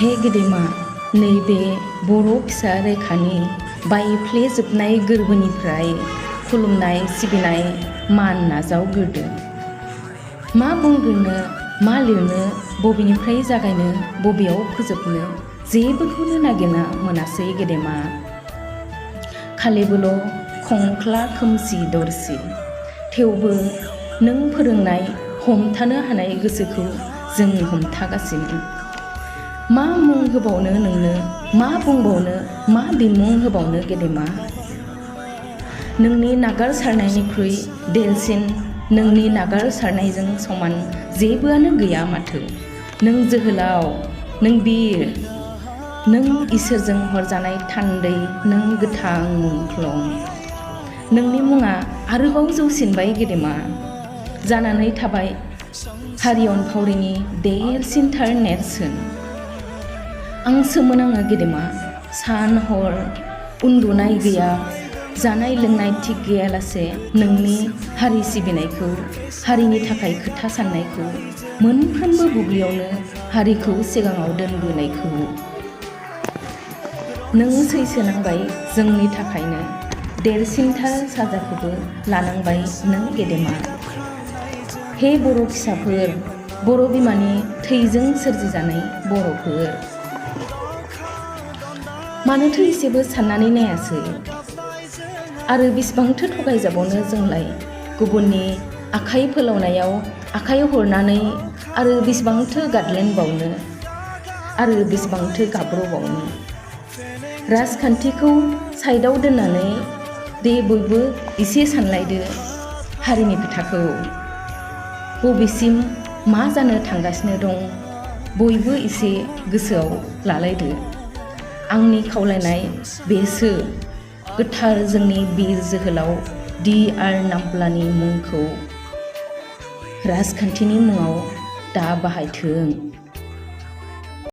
हे गेदेमा, नैबे बर' फिसा रेखानि बायफ्लेजोबनाय गोरबोनिफ्राय खुलुमनाय सिबिनाय मान नाजावग्रोदो। मा बुंग्रोनो, मा लिरनो, बबेनिफ्राय जागायनो, बबेयाव फोजोबनो जेबोखौनो नागिरना मोनासै गेदेमा। खालिबोल' खंख्ला खोमसि दरसि। थेवबो नों फोरोंनाय हमथानो हानाय गोसोखौ जों हमथागासिनो। मा मुं होबावनो नोंनो, मा बुंबावनो, मा बिमुं होबावनो गेदेमा। नोंनि नागारसारनायनिख्रुइ देरसिन, नोंनि नागारसारनायजों समान जेबोआनो गैया माथो। नों जोहोलाव, नों बिर, नों इसोरजों हरजानाय थान्दै, नों गोथां मुंख्लं। नोंनि मुङा आरोबाव जौसिनबाय गेदेमा। जानानै थाबाय हारि अनफावरिनि देरसिनथार नेरसोन। आं सोमोनाङो गेदेमा। सान हर उन्दुनाय गैया, जानाय लोंनाय थिग गैयालासे नोंनि हारि सिबिनायखौ, हारिनि थाखाय खोथा साननायखौ, मोनफ्रोमबो बुब्लियावनो हारिखौ सिगाङाव दोनबोनायखौ नों सैसोनांबाय जोंनि थाखायनो। देरसिनथार साजाखौबो लानांबाय नों गेदेमा। हे बर' फिसाफोर, बर' बिमानि थैजों सोरजिजानाय बर'फोर, मानोथो एसेबो साननानै नायासै? आरो बेसेबांथो थगायजाबावनो जोंलाय गुबुननि आखाइ फोलावनायाव आखाइ हरनानै, आरो बेसेबांथो गादलेनबावनो, आरो बेसेबांथो गाब्र'बावनो? राजखान्थिखौ साइडआव दोननानै दे बयबो एसे सानलायदो हारिनि खोथाखौ। बबेसिम मा जानो थांगासिनो दं बयबो एसे गोसोआव लालायदो। आंनि खावलायनाय बेसो गोथार जोंनि बिर जोहोलाव DR नाब्लानि मुंखौ राजखान्थिनि मुङाव दा बाहायथों।